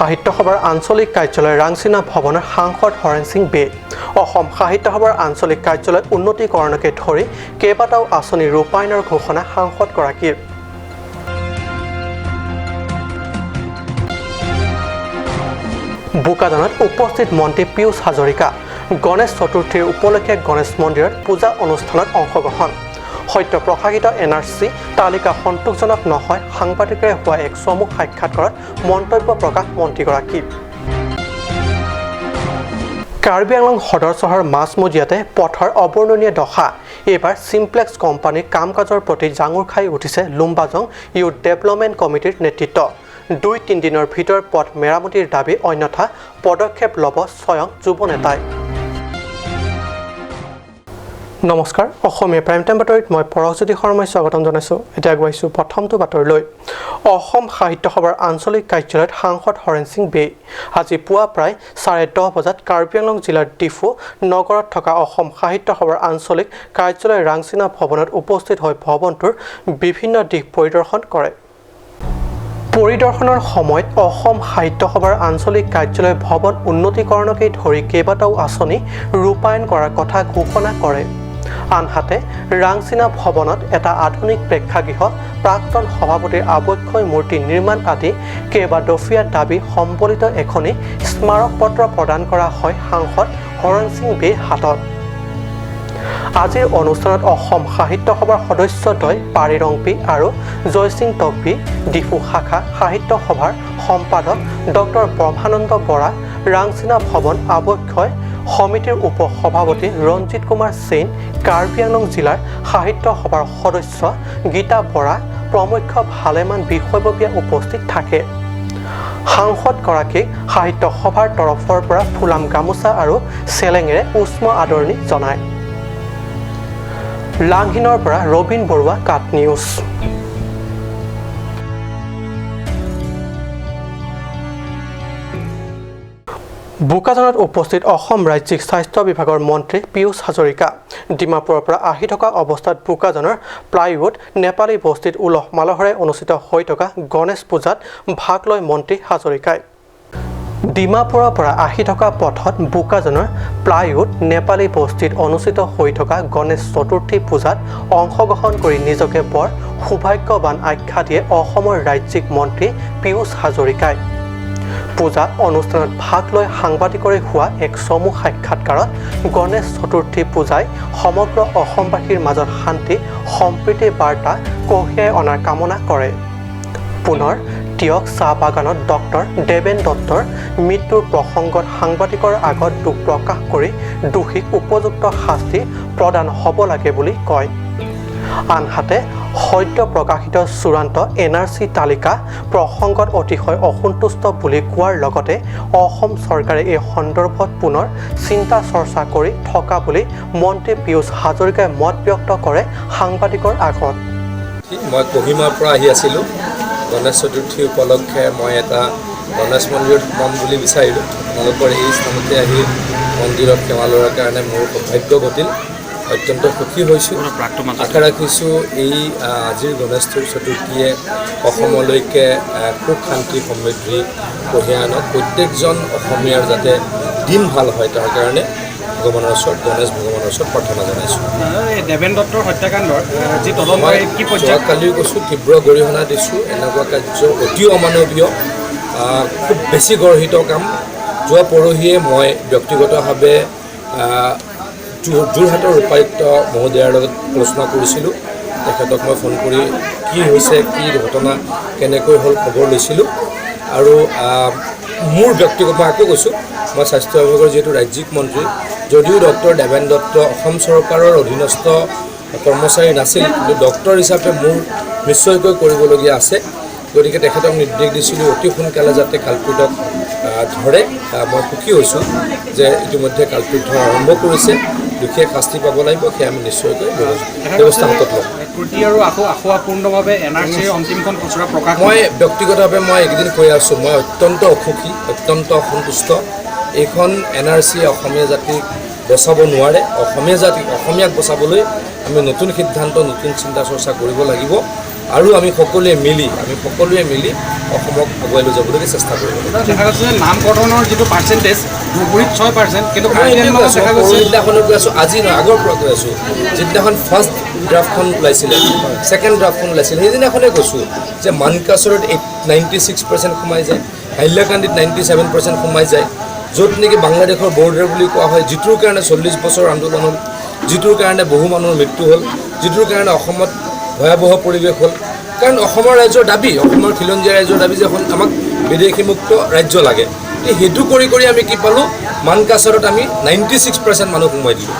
সাহিত্য সভাৰ আঞ্চলিক কাৰ্যালয় ৰাংচিনা ভৱনৰ সাংসদ হৰেণ সিং বে। অসম সাহিত্য সভাৰ আঞ্চলিক কাৰ্যালয় উন্নতিকৰণকে ধৰি কেইবাটাও আঁচনি ৰূপায়ণৰ ঘোষণা সাংসদগৰাকীৰ। বোকাজানত উপস্থিত মন্ত্ৰী পীয়ুষ হাজৰিকা। গণেশ চতুৰ্থীৰ উপলক্ষে গণেশ মন্দিৰত পূজা অনুষ্ঠানত অংশগ্ৰহণ। সদ্য প্ৰকাশিত NRC তালিকা সন্তোষজনক নহয়, সাংবাদিকেৰে হোৱা এক চমু সাক্ষাৎকাৰত মন্তব্য প্ৰকাশ মন্ত্ৰীগৰাকীৰ। কাৰ্বি আংলং সদৰ চহৰৰ মাজমজিয়াতে পথৰ অবৰ্ণনীয় দশা। এইবাৰ চিমপ্লেক্স কোম্পানীৰ কাম কাজৰ প্ৰতি জাঙুৰ খাই উঠিছে লুম্বাজং ইউথ ডেভেলপমেণ্ট কমিটিৰ নেতৃত্ব। 2-3 দিনৰ ভিতৰত পথ মেৰামতিৰ দাবী, অন্যথা পদক্ষেপ ল'ব স্বয়ং যুৱ নেতাই। নমস্কাৰ, অসমীয়া প্ৰাইম টাইম বাতৰিত মই পৰশজ্যোতি শৰ্মাই স্বাগতম জনাইছোঁ। এতিয়া আগুৱাইছোঁ প্ৰথমটো বাতৰিলৈ। অসম সাহিত্য সভাৰ আঞ্চলিক কাৰ্যালয়ত সাংসদ হৰেণ সিং বে। আজি পুৱা প্ৰায় 10:30 বজাত কাৰ্বি আংলং জিলাৰ ডিফু নগৰত থকা অসম সাহিত্য সভাৰ আঞ্চলিক কাৰ্যালয় ৰাংচিনা ভৱনত উপস্থিত হৈ ভৱনটোৰ বিভিন্ন দিশ পৰিদৰ্শন কৰে। পৰিদৰ্শনৰ সময়ত অসম সাহিত্য সভাৰ আঞ্চলিক কাৰ্যালয় ভৱন উন্নতিকৰণকে ধৰি কেইবাটাও আঁচনি ৰূপায়ণ কৰাৰ কথা ঘোষণা কৰে। আনহাতে ৰাংচিনা ভৱনত এটা আধুনিক প্ৰেক্ষাগৃহ, প্ৰাক্তন সভাপতিৰ আৱক্ষয় মূৰ্তি নিৰ্মাণ আদি কেইবা দফীয়া দাবী সম্বলিত এখনি স্মাৰক পত্ৰ প্ৰদান কৰা হয় সাংসদ হৰণ সিং বেৰ হাতত। আজিৰ অনুষ্ঠানত অসম সাহিত্য সভাৰ সদস্যদ্বয় পাৰি ৰংপি আৰু জয়সিং টকবি, ডিফু শাখা সাহিত্য সভাৰ সম্পাদক ডক্টৰ ব্ৰহ্মানন্দ বৰা, ৰাংচিনা ভৱন আৱক্ষয় সমিতিৰ উপ সভাপতি ৰঞ্জিত কুমাৰ সেন, কাৰ্বি আংলং জিলাৰ সাহিত্য সভাৰ সদস্য গীতা বৰা প্ৰমুখ্য ভালেমান বিষয়ববীয়া উপস্থিত থাকে। সাংসদগৰাকীক সাহিত্য সভাৰ তৰফৰ পৰা ফুলাম গামোচা আৰু চেলেঙেৰে উষ্ম আদৰণি জনায়। লাংহিনৰ পৰা ৰবীন বৰুৱা, কাট নিউজ। বোকাজানত উপস্থিত অসম ৰাজ্যিক স্বাস্থ্য বিভাগৰ মন্ত্ৰী পীয়ুষ হাজৰিকা। ডিমাপুৰৰ পৰা আহি থকা অৱস্থাত বোকাজানৰ প্লাইউড নেপালী বস্তিত উলহ মালহেৰে অনুষ্ঠিত হৈ থকা গণেশ পূজাত ভাগ লয় মন্ত্ৰী হাজৰিকাই। ডিমাপুৰৰ পৰা আহি থকা পথত বোকাজানৰ প্লাইউড নেপালী বস্তিত অনুষ্ঠিত হৈ থকা গণেশ চতুৰ্থী পূজাত অংশগ্ৰহণ কৰি নিজকে বৰ সৌভাগ্যৱান আখ্যা দিয়ে অসমৰ ৰাজ্যিক মন্ত্ৰী পীয়ুষ হাজৰিকাই। পূজা অনুষ্ঠানত ভাগ লৈ সাংবাদিকৰে হোৱা এক চমু সাক্ষাৎকাৰত গণেশ চতুৰ্থী পূজাই সমগ্ৰ অসমবাসীৰ মাজত শান্তি সম্প্ৰীতিৰ বাৰ্তা কঢ়িয়াই অনাৰ কামনা কৰে। পুনৰ টিয়ক চাহ বাগানত ডক্টৰ দেৱেন দত্তৰ মৃত্যুৰ প্ৰসংগত সাংবাদিকৰ আগত দুখ প্ৰকাশ কৰি দোষীক উপযুক্ত শাস্তি প্ৰদান হ'ব লাগে বুলি কয়। আনহাতে সদ্য প্ৰকাশিত চূড়ান্ত NRC তালিকা প্ৰসংগত অতিশয় অসন্তুষ্ট বুলি কোৱাৰ লগতে অসম চৰকাৰে এই সন্দৰ্ভত পুনৰ চিন্তা চৰ্চা কৰি থকা বুলি মন্ত্ৰী পীয়ুষ হাজৰিকাই মত ব্যক্ত কৰে সাংবাদিকৰ আগত। মই কহিমাৰ পৰা আহি আছিলোঁ। গণেশ চতুৰ্থী উপলক্ষে মই এটা গণেশ মন্দিৰত সোমাম বুলি বিচাৰিলোঁ। আপোনালোকৰ এই স্থানতে আহি মন্দিৰত সেৱা লোৱাৰ কাৰণে মোৰ সৌভাগ্য ঘটিল। অত্যন্ত সুখী হৈছোঁ। আশা ৰাখিছোঁ এই আজিৰ গণেশ চতুৰ্থীয়ে অসমলৈকে সুখ শান্তি সমৃদ্ধি কঢ়িয়াই আনক। প্ৰত্যেকজন অসমীয়াৰ যাতে দিন ভাল হয় তাৰ কাৰণে ভগৱানৰ ওচৰত, গণেশ ভগৱানৰ ওচৰত প্ৰাৰ্থনা জনাইছোঁ। দেৱেন দত্তৰ হত্যাকাণ্ডৰ যি তদন্ত কি পৰ্যায়ত? যোৱাকালিও কৈছোঁ, তীব্ৰ গৰিহণা দিছোঁ। এনেকুৱা কাৰ্য অতি অমানৱীয়, খুব বেছি গৰ্হিত কাম। যোৱা পৰহিয়ে মই ব্যক্তিগতভাৱে যোৰহাটৰ উপায়ুক্ত মহোদয়াৰ লগত আলোচনা কৰিছিলোঁ। তেখেতক মই ফোন কৰি কি হৈছে, কি ঘটনা, কেনেকৈ হ'ল খবৰ লৈছিলোঁ। আৰু মোৰ ব্যক্তিগত, মই আকৌ কৈছোঁ, মই স্বাস্থ্য বিভাগৰ যিহেতু ৰাজ্যিক মন্ত্ৰী, যদিও ডক্টৰ দেৱেন দত্ত অসম চৰকাৰৰ অধীনস্থ কৰ্মচাৰী নাছিল, কিন্তু ডক্টৰ হিচাপে মোৰ নিশ্চয়কৈ কৰিবলগীয়া আছে। গতিকে তেখেতক নিৰ্দেশ দিছিলোঁ অতি সোনকালে যাতে কালপ্ৰিটক ধৰে। মই সুখী হৈছোঁ যে ইতিমধ্যে কালপ্ৰিট ধৰা আৰম্ভ কৰিছে। দোষীয়ে শাস্তি পাব লাগিব, সেয়া আমি নিশ্চয়কৈ ব্যৱস্থা হাতত ল'ম। ত্ৰুটি আৰু আসোঁৱাহপূৰ্ণভাৱে NRCৰ অন্তিমখন খচৰা প্ৰকাশ। মই ব্যক্তিগতভাৱে মই এইকেইদিন কৈ আছোঁ, মই অত্যন্ত অসুখী, অত্যন্ত অসন্তুষ্ট। এইখন NRC অসমীয়া জাতিক বচাব নোৱাৰে। অসমীয়া জাতিক, অসমীয়াক বচাবলৈ আমি নতুন সিদ্ধান্ত, নতুন চিন্তা চৰ্চা কৰিব লাগিব আৰু আমি সকলোৱে মিলি অসমক আগুৱাই লৈ যাবলৈকে চেষ্টা কৰিব লাগিব। দেখা গৈছে যে নাম কৰ্তনৰ যিটো পাৰ্চেণ্টেজ ধুবুৰীত 6%, কিন্তু পৰহিদিনাখনো কৈ আছোঁ, আজি নহয় আগৰ পৰা কৈ আছোঁ। যিদিনাখন ফাৰ্ষ্ট ড্ৰাফ্টখন ওলাইছিলে, ছেকেণ্ড ড্ৰাফ্টখন ওলাইছিলে, সেইদিনাখনে কৈছোঁ যে মানকাচৰত 96% সোমাই যায়, হাইলাকান্দিত 97% সোমাই যায়, য'ত নেকি বাংলাদেশৰ বৰ্ডাৰ বুলি কোৱা হয়, যিটোৰ কাৰণে 40 বছৰ আন্দোলন হ'ল, যিটোৰ কাৰণে বহু মানুহৰ মৃত্যু হ'ল, যিটোৰ কাৰণে অসমত ভয়াৱহ পৰিৱেশ হ'ল। কাৰণ অসমৰ ৰাইজৰ দাবী, অসমৰ খিলঞ্জীয়া ৰাইজৰ দাবী যে এখন আমাক বিদেশীমুক্ত ৰাজ্য লাগে। সেইটো কৰি কৰি আমি কি পালোঁ, মানকাচৰত আমি 96% মানুহ সোমোৱাই দিলোঁ,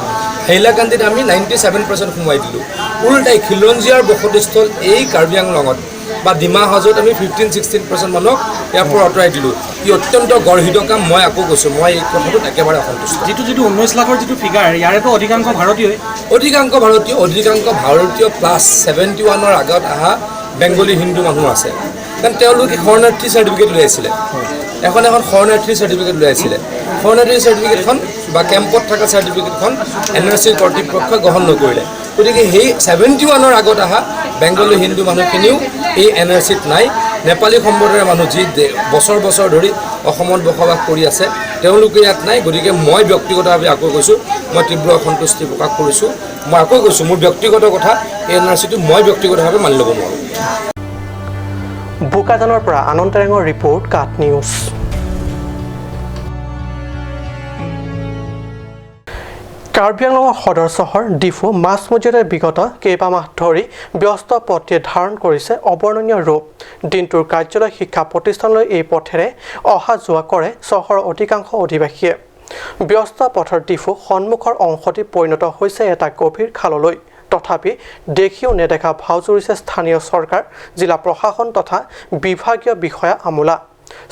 হাইলাকান্দিত আমি 97% সোমোৱাই দিলোঁ। উল্টাই খিলঞ্জীয়াৰ বসতিস্থল এই কাৰ্বি আংলঙত বা ডিমা হাজোত আমি 15-16% মানুহক ইয়াৰ পৰা আঁতৰাই দিলোঁ। ই অত্যন্ত গৰ্হিত কাম। মই আকৌ কৈছোঁ, মই এই কথাটোত একেবাৰে অসন্তুষ্ট। যিটো 19 লাখৰ যিটো ফিগাৰ, ইয়াৰেতো অধিকাংশ ভাৰতীয়ই, অধিকাংশ ভাৰতীয় প্লাছ 71ৰ আগত অহা বেংগলী হিন্দু মানুহ আছে। কাৰণ তেওঁলোকে শৰণাৰ্থী চাৰ্টিফিকেট লৈ আহিছিলে, এখন শৰণাৰ্থীৰ চাৰ্টিফিকেট লৈ আহিছিলে। শৰণাৰ্থীৰ চাৰ্টিফিকেটখন বা কেম্পত থকা চাৰ্টিফিকেটখন এন আৰ চিৰ কৰ্তৃপক্ষই গ্ৰহণ নকৰিলে। গতিকে সেই 71ৰ আগত অহা বেংগলী হিন্দু মানুহখিনিও এই এন আৰ চিত নাই। নেপালী সম্প্ৰদায়ৰ মানুহ যি বছৰ বছৰ ধৰি অসমত বসবাস কৰি আছে, তেওঁলোকে ইয়াত নাই। গতিকে মই ব্যক্তিগতভাৱে আকৌ কৈছোঁ, মই তীব্ৰ অসন্তুষ্টি প্ৰকাশ কৰিছোঁ। মই আকৌ কৈছোঁ, মোৰ ব্যক্তিগত কথা, এই এন আৰ চিটো মই ব্যক্তিগতভাৱে মানি ল'ব নোৱাৰোঁ। বোকাজানৰ পৰা আনন্দ টেৰেঙৰ ৰিপৰ্ট, কাট নিউজ। কাৰ্বি আংলঙৰ সদৰ চহৰ ডিফু মাজমজিয়াতে বিগত কেইবামাহ ধৰি ব্যস্ত পথটিয়ে ধাৰণ কৰিছে অবৰ্ণনীয় ৰূপ। দিনটোৰ কাৰ্যালয়, শিক্ষা প্ৰতিষ্ঠানলৈ এই পথেৰে অহা যোৱা কৰে চহৰৰ অধিকাংশ অধিবাসীয়ে। ব্যস্ত পথৰ ডিফু সন্মুখৰ অংশটি পৰিণত হৈছে এটা গভীৰ খাললৈ। তথাপি দেখিও নেদেখা ভাও জুৰিছে স্থানীয় চৰকাৰ, জিলা প্ৰশাসন তথা বিভাগীয় বিষয়া আমোলা।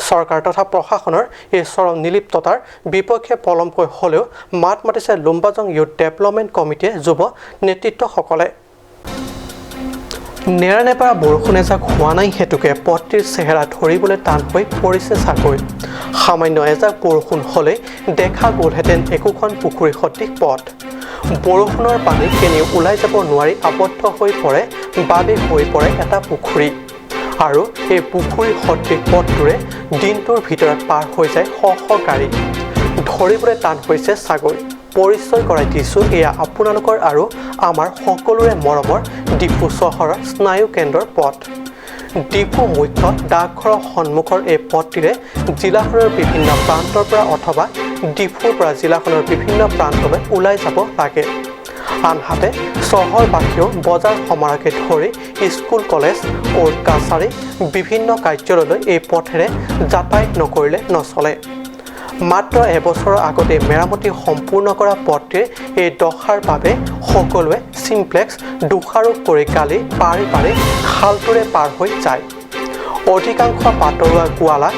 চৰকাৰ তথা প্ৰশাসনৰ এই চৰম নিলিপ্ততাৰ বিপক্ষে পলমকৈ হ'লেও মাত মাতিছে লুম্বাজং ইউথ ডেভেলপমেণ্ট কমিটিয়ে যুৱ নেতৃত্বসকলে। নেৰানেপেৰা বৰষুণ এজাক হোৱা নাই হেতুকে পথটিৰ চেহেৰা ধৰিবলৈ টান হৈ পৰিছে চাগৈ। সামান্য এজাক বৰষুণ হ'লেই দেখা গ'লহেঁতেন একোখন পুখুৰী সদৃশ পথ। বৰষুণৰ পানী কেনি ওলাই যাব নোৱাৰি আবদ্ধ হৈ পৰে বাবে হৈ পৰে এটা পুখুৰী। আৰু এই পুখুৰী সদৃশ পথটোৰে দিনটোৰ ভিতৰত পাৰ হৈ যায় শ শ গাড়ী। ধৰিবলৈ টান হৈছে চাগৈ। পৰিচয় কৰাই দিছোঁ, এয়া আপোনালোকৰ আৰু আমাৰ সকলোৰে মৰমৰ ডিফু চহৰৰ স্নায়ু কেন্দ্ৰৰ পথ। ডিফু মুখ্য ডাকঘৰৰ সন্মুখৰ এই পথটিৰে জিলাখনৰ বিভিন্ন প্ৰান্তৰ পৰা অথবা ডিফুৰ পৰা জিলাখনৰ বিভিন্ন প্ৰান্তলৈ ওলাই যাব লাগে। আনহাতে চহৰবাসীয়েও বজাৰ সমাৰকে ধৰি স্কুল, কলেজ, কোৰ্ট কাছাৰী, বিভিন্ন কাৰ্যালয়লৈ এই পথেৰে যাতায়াত নকৰিলে নচলে। মাত্ৰ এবছৰৰ আগতে মেৰামতি সম্পূৰ্ণ কৰা পথটিৰ এই দশাৰ বাবে সকলোৱে চিমপ্লেক্স দোষাৰোপ কৰি গালি পাৰি পাৰি খালটোৰে পাৰ হৈ যায়। অধিকাংশ বাটৰুৱা গোৱালা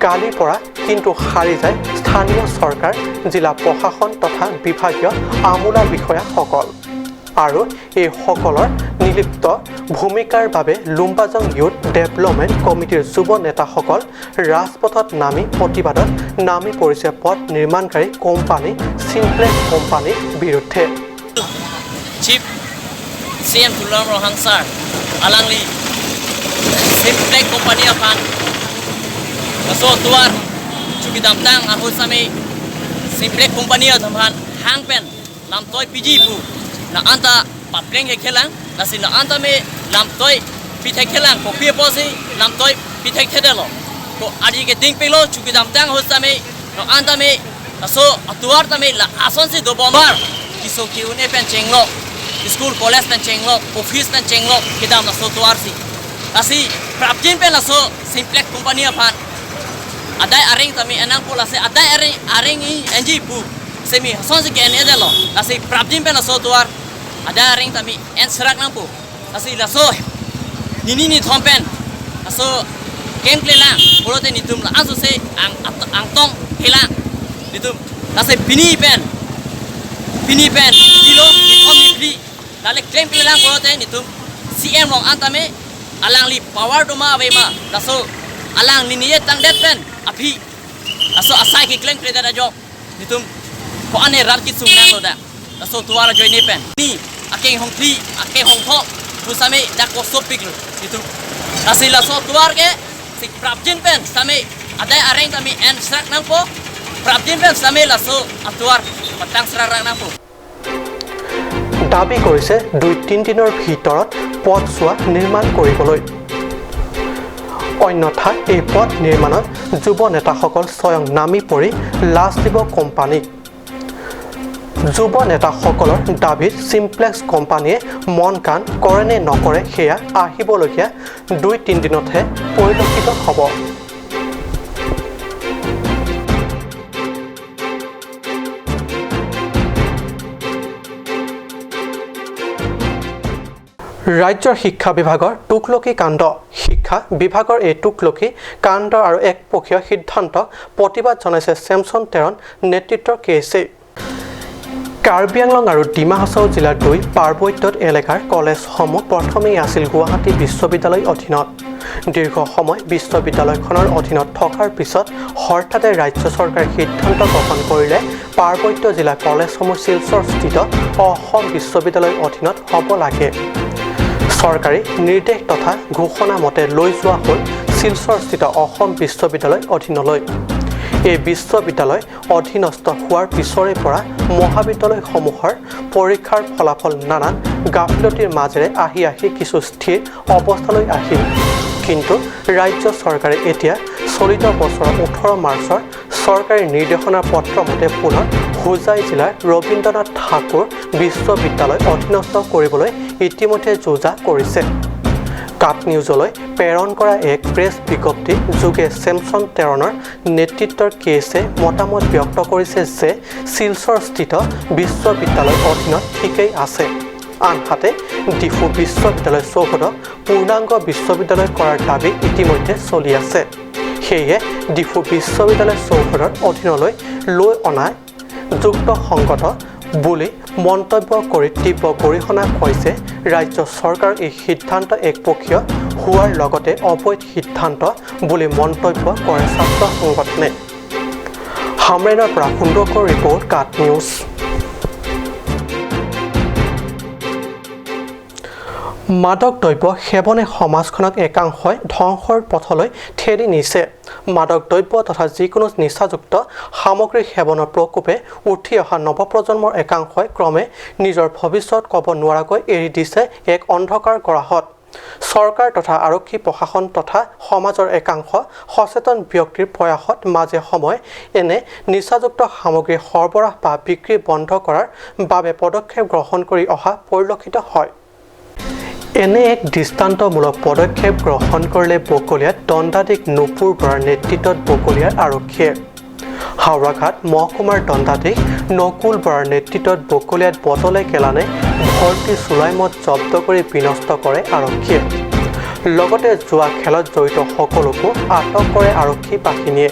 গালি পৰা কিন্তু সাৰি যায় স্থানীয় চৰকাৰ, জিলা প্ৰশাসন তথা বিভাগীয় আমোলা বিষয়াসকল। আৰু এইসকলৰ নিলিপ্ত ভূমিকাৰ বাবে লুম্বাজং ইউথ ডেভেলপমেণ্ট কমিটিৰ যুৱ নেতাসকল ৰাজপথত নামি প্ৰতিবাদত নামি পৰিছে পথ নিৰ্মাণকাৰী কোম্পানী চিমপ্লেক্স কোম্পানীৰ বিৰুদ্ধে। Chief CM Tuliram Ronghang sir alangli Simplex company apan so tuar chuki damtang ahu sami Simplex company adhamhan hangpen lamtoi PG pu na anta papleng he khelang na sin na anta me lamtoi pithe khelang ko pie posi lamtoi pithe khedelo ko adi ke ding pelo chuki damtang ho sami no anta me so tuar tame la ason si do bombar kiso ki une pen chenglo school college pen chenglo office pen chenglo kidam na so tuar si asi prapjin pen la so Simplex company aphan adai aring tami anang pola se adai aring aring i enji pu semi hason si ken edelo asi prapjin pen la so tuar adai aring tami en serak nang pu asi la so nini ni thompen aso kem klela polote nitum la aso se ang ang tong hela nitum la se pini pen kilo ni thom ni pli la le kem klela polote nitum cm long antame alang li power doma ave ma la so alang ni ni tang det pen aphi aso asai ki kleng kreda jo nitum ko ane rat ki sung nang lo da aso tuara joy ne pen ni Akeng hong thi akeng hong thok pusame dak kosto piklu itu asila so tuar ke sik prabjin pen same adai areng kami en srak nangpo prabjin pen same laso atuar patang srak nangpo। দাবী কৰিছে 2-3 দিনৰ ভিতৰত পথছোৱা নিৰ্মাণ কৰিবলৈ, অন্যথা এই পথ নিৰ্মাণত যুৱ নেতাসকল স্বয়ং নামি পৰি লাজ দিব কোম্পানীক। যুৱ নেতাসকলৰ দাবীত চিমপ্লেক্স কোম্পানীয়ে মন কাণ কৰে নে নকৰে সেয়া আহিবলগীয়া 2-3 দিনতহে পৰিলক্ষিত হ'ব। ৰাজ্যৰ শিক্ষা বিভাগৰ টুকলকি কাণ্ড। শিক্ষা বিভাগৰ এই টুকলকি কাণ্ড আৰু একপক্ষীয় সিদ্ধান্তক প্ৰতিবাদ জনাইছে চেমছন টেৰন নেতৃত্বৰ কেছে। কাৰ্বি আংলং আৰু ডিমা হাছাও জিলাৰ দুই পাৰ্বত্য এলেকাৰ কলেজসমূহ প্ৰথমেই আছিল গুৱাহাটী বিশ্ববিদ্যালয় অধীনত। দীৰ্ঘ সময় বিশ্ববিদ্যালয়খনৰ অধীনত থকাৰ পিছত হঠাতে ৰাজ্য চৰকাৰে সিদ্ধান্ত গ্ৰহণ কৰিলে পাৰ্বত্য জিলা কলেজসমূহ শিলচৰস্থিত অসম বিশ্ববিদ্যালয়ৰ অধীনত হ'ব লাগে। চৰকাৰী নিৰ্দেশ তথা ঘোষণা মতে লৈ যোৱা হ'ল শিলচৰস্থিত অসম বিশ্ববিদ্যালয় অধীনলৈ। এই বিশ্ববিদ্যালয় অধীনস্থ হোৱাৰ পিছৰে পৰা মহাবিদ্যালয়সমূহৰ পৰীক্ষাৰ ফলাফল নানান গাফিলতিৰ মাজেৰে আহি আহি কিছু স্থিৰ অৱস্থালৈ আহিল। কিন্তু ৰাজ্য চৰকাৰে এতিয়া চলিত বছৰৰ 18 মাৰ্চৰ চৰকাৰী নিৰ্দেশনা পত্ৰ মতে পুনৰ হোজাই জিলাৰ ৰবীন্দ্ৰনাথ ঠাকুৰ বিশ্ববিদ্যালয় অধীনস্থ কৰিবলৈ ইতিমধ্যে যোজা কৰিছে। কাট নিউজলৈ প্ৰেৰণ কৰা এক প্ৰেছ বিজ্ঞপ্তি যোগে চেমছন টেৰণৰ নেতৃত্বৰ কেছে মতামত ব্যক্ত কৰিছে যে শিলচৰস্থিত বিশ্ববিদ্যালয় অধীনত ঠিকেই আছে। আনহাতে ডিফু বিশ্ববিদ্যালয় চৌহদক পূৰ্ণাংগ বিশ্ববিদ্যালয় কৰাৰ দাবী ইতিমধ্যে চলি আছে। সেয়ে ডিফু বিশ্ববিদ্যালয় চৌহদৰ অধীনলৈ লৈ অনা যুক্তসংগত বুলি মন্তব্য কৰি তীব্ৰ গৰিহণা কৈছে ৰাজ্য চৰকাৰৰ এই সিদ্ধান্ত একপক্ষীয় হোৱাৰ লগতে অবৈধ সিদ্ধান্ত বুলি মন্তব্য কৰে ছাত্ৰ সংগঠনে। হামৰেনৰ পৰা সুন্দৰকৰ ৰিপৰ্ট, কাট নিউজ। মাদক দ্ৰব্য সেৱনে সমাজখনক একাংশই ধ্বংসৰ পথলৈ ঠেলি নিছে। মাদক দ্ৰব্য তথা যিকোনো নিচাযুক্ত সামগ্ৰী সেৱনৰ প্ৰকোপে উঠি অহা নৱপ্ৰজন্মৰ একাংশই ক্ৰমে নিজৰ ভৱিষ্যত ক'ব নোৱাৰাকৈ এৰি দিছে এক অন্ধকাৰ গৰাহত। চৰকাৰ তথা আৰক্ষী প্ৰশাসন তথা সমাজৰ একাংশ সচেতন ব্যক্তিৰ প্ৰয়াসত মাজে সময়ে এনে নিচাযুক্ত সামগ্ৰী সৰবৰাহ বা বিক্ৰী বন্ধ কৰাৰ বাবে পদক্ষেপ গ্ৰহণ কৰি অহা পৰিলক্ষিত হয়। এনে এক দৃষ্টান্তমূলক পদক্ষেপ গ্ৰহণ কৰিলে বকলীয়াত দণ্ডাধীশ নুপুৰ বৰাৰ নেতৃত্বত বকলীয়াৰ আৰক্ষীয়ে। হাওৰাঘাট মহকুমাৰ দণ্ডাধীশ নকুল বৰাৰ নেতৃত্বত বকলীয়াত বটলে কেলানে ভৰ্তি চুলাই মদ জব্দ কৰি বিনষ্ট কৰে আৰক্ষীয়ে। লগতে জুৱা খেলত জড়িত সকলোকো আটক কৰে আৰক্ষী বাহিনীয়ে।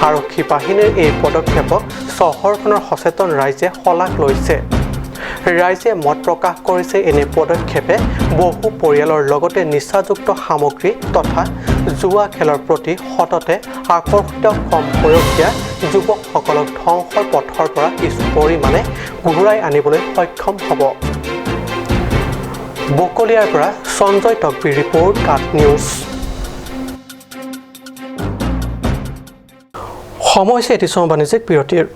আৰক্ষী বাহিনীৰ এই পদক্ষেপক চহৰখনৰ সচেতন ৰাইজে শলাগ লৈছে। ৰাইজে মত প্ৰকাশ কৰিছে এনে পদক্ষেপে বহু পৰিয়ালৰ লগতে নিচাযুক্ত সামগ্ৰী তথা জুৱা খেলৰ প্ৰতি সততে আকৰ্ষিত কম বয়সীয়া যুৱকসকলক ধ্বংসৰ পথৰ পৰা কিছু পৰিমাণে ঘূৰাই আনিবলৈ সক্ষম হ'ব। বকলীয়াৰ পৰা সঞ্জয় টকবিৰ ৰিপৰ্ট, কাট নিউজ। সময় হৈছে এটি চমু বাণিজ্যিক বিৰতিৰ।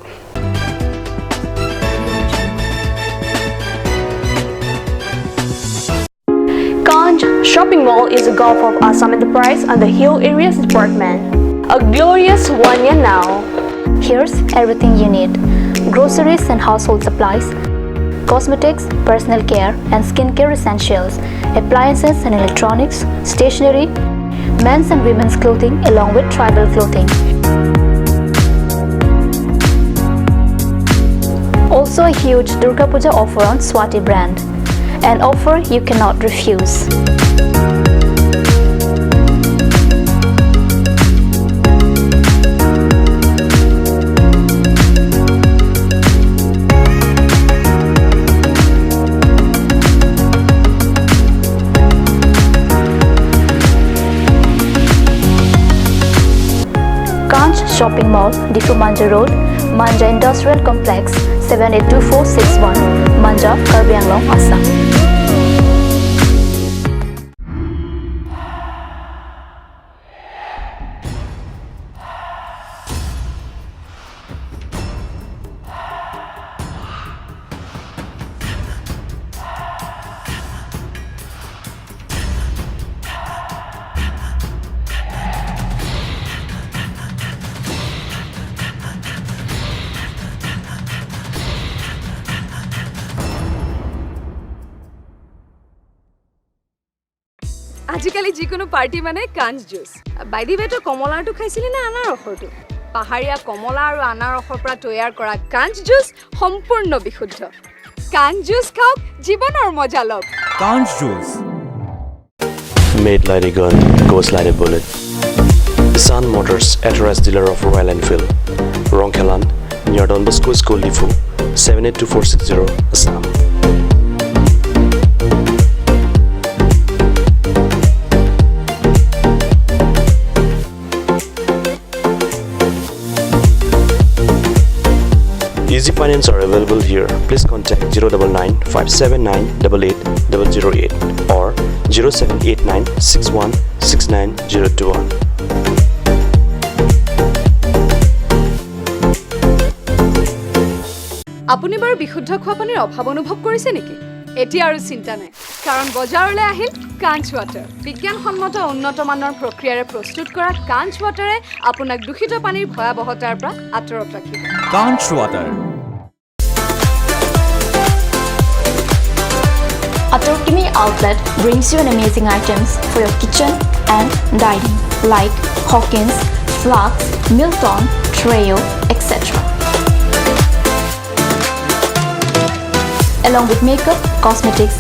Shopping Mall is a Gulf of Assam Enterprise and the Hill Areas Department. A glorious 1 year now. Here's everything you need. Groceries and household supplies, cosmetics, personal care and skincare essentials, appliances and electronics, stationery, men's and women's clothing along with tribal clothing. Also a huge Durga Puja offer on Swati brand. An offer you cannot refuse. Kanch Shopping Mall, Difu Manja Road, Manja Industrial Complex, 782461, Manja, Karbi Anglong, Assam. আজিকালি যিকোনো party মানে কাঞ্চ juice. By the ৱে, তই কমলাৰটো খাইছিলি নে আনাৰসৰটো? পাহাৰীয়া কমলা আৰু আনাৰসৰ পৰা তৈয়াৰ কৰা কাঞ্চ জুচ সম্পূৰ্ণ বিশুদ্ধ। কাঞ্চ জুচ খাওক, জীৱনৰ মজা লওক। Kanch Juice. Made like a gun, goes like a bullet. Sun Motors, authorized dealer of Royal Enfield. Rongkhelan, near Don Bosco School, Diphu, 782460, Assam. Easy finance are available here. Please contact 099 579 88 008 or 0789 61 69 021. আপুনি বাৰু বিশুদ্ধ খোৱা পানীৰ অভাৱ অনুভৱ কৰিছে নেকি? এতিয়া আৰু চিন্তা নাই, কাৰণ বজাৰলৈ আহিল কাঞ্চ ৱাটাৰ। বিজ্ঞানসন্মত উন্নত মানৰ প্ৰক্ৰিয়াৰে প্ৰস্তুত কৰা কাঞ্চ ৱাটাৰে আপোনাক দূষিত পানীৰ ভয়াৱহতাৰ পৰা আঁতৰত ৰাখিব। Kanch Water. Atorkimi outlet brings you an amazing items for your kitchen and dining like Hawkins, Flux, Milton, Treo, etc. Along with makeup, cosmetics,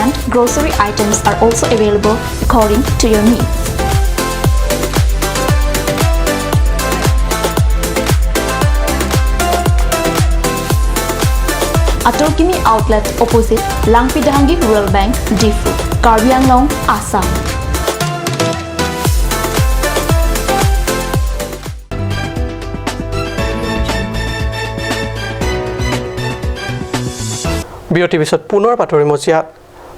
and grocery items are also available according to your needs. Atorkimi outlet opposite Langpidahangi Rural Bank, Diphu, Karbi Anglong, Assam. বিৰতিৰ পিছত পুনৰ বাতৰি মজিয়াত।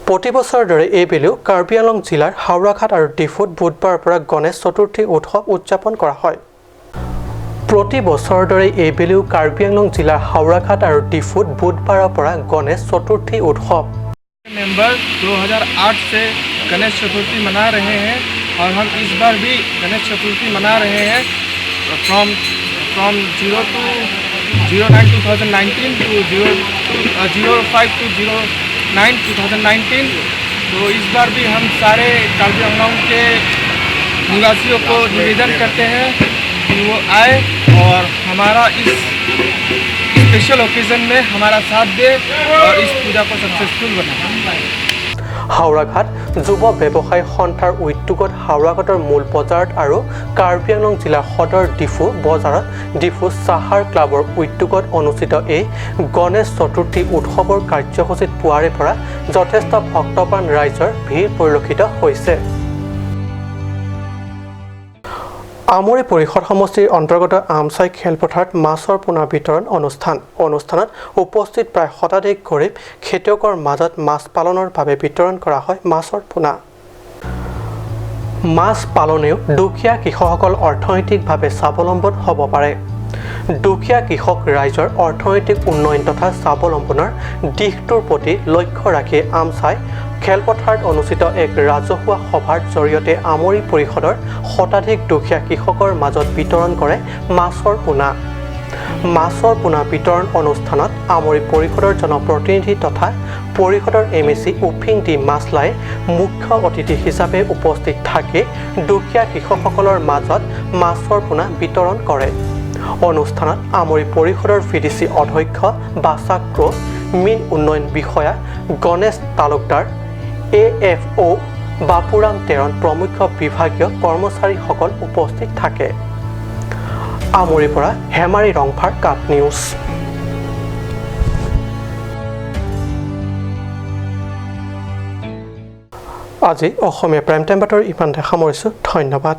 প্ৰতি বছৰৰ দৰে এইবেলিও কাৰ্বি আংলং জিলাৰ হাওৰাঘাট আৰু ডিফুত বুধবাৰৰ পৰা গণেশ চতুৰ্থী উৎসৱ উদযাপন কৰা হয়। প্ৰতি বছৰৰ দৰে এইবেলিও কাৰ্বি আংলং জিলাৰ হাওৰাঘাট আৰু ডিফুত বুধবাৰৰ পৰা গণেশ চতুৰ্থী উৎসৱ। मेंबर 2008 से गणेश चतुर्थी मना रहे हैं और हम इस बार भी गणेश चतुर्थी मना रहे हैं from 02/09/2019 to 05 to 09/2019। तो इस बार भी हम सारे कार्बी आंगलोंग के निवासियों को निवेदन करते हैं कि वो आए और हमारा इस स्पेशल ओकेज़न में हमारा साथ दे और इस पूजा को सक्सेसफुल बनाए। হাওৰাঘাট যুৱ ব্যৱসায়ী সন্থাৰ উদ্যোগত হাওৰাঘাটৰ মূল বজাৰত আৰু কাৰ্বি আংলং জিলাৰ সদৰ ডিফু বজাৰত ডিফু চাহাৰ ক্লাবৰ উদ্যোগত অনুষ্ঠিত এই গণেশ চতুৰ্থী উৎসৱৰ কাৰ্যসূচীত পুৱাৰে পৰা যথেষ্ট ভক্তপ্ৰাণ ৰাইজৰ ভিৰ পৰিলক্ষিত হৈছে। আমৰি পৰিষদ সমষ্টিৰ অন্তৰ্গত আমচাই খেলপথাৰত মাছৰ পোনা বিতৰণ অনুষ্ঠান। অনুষ্ঠানত উপস্থিত প্ৰায় শতাধিক গৰীব খেতিয়কৰ মাজত মাছ পালনৰ বাবে বিতৰণ কৰা হয় মাছৰ পোনা। মাছ পালনেও দুখীয়া কৃষকসকল অৰ্থনৈতিকভাৱে স্বাৱলম্বন হ'ব পাৰে। দুখীয়া কৃষক ৰাইজৰ অৰ্থনৈতিক উন্নয়ন তথা স্বাৱলম্বনৰ দিশটোৰ প্ৰতি লক্ষ্য ৰাখি আমচাই খেলপথাৰত অনুষ্ঠিত এক ৰাজহুৱা সভাৰ জৰিয়তে আমৰি পৰিষদৰ শতাধিক দুখীয়া কৃষকৰ মাজত বিতৰণ কৰে মাছৰ পোনা। মাছৰ পোনা বিতৰণ অনুষ্ঠানত আমৰি পৰিষদৰ জনপ্ৰতিনিধি তথা পৰিষদৰ এম.এ.চি. উফিং ডি মাছলাই মুখ্য অতিথি হিচাপে উপস্থিত থাকি দুখীয়া কৃষকসকলৰ মাজত মাছৰ পোনা বিতৰণ কৰে। অনুষ্ঠানত আমৰি পৰিষদৰ ভি.ডি.চি. অধ্যক্ষ বাছা ক্ৰ', মীন উন্নয়ন বিষয়া গণেশ তালুকদাৰ, এ.এফ.অ' বাপুৰাম তেৰণ প্ৰমুখ বিভাগীয় কৰ্মচাৰীসকল উপস্থিত থাকে। আমৰিৰ পৰা হেমাৰী ৰংফাৰ, কাট নিউজ। আজি অসমীয়া প্ৰাইম টাইম বাতৰি ইমানতে সামৰিছোঁ। ধন্যবাদ।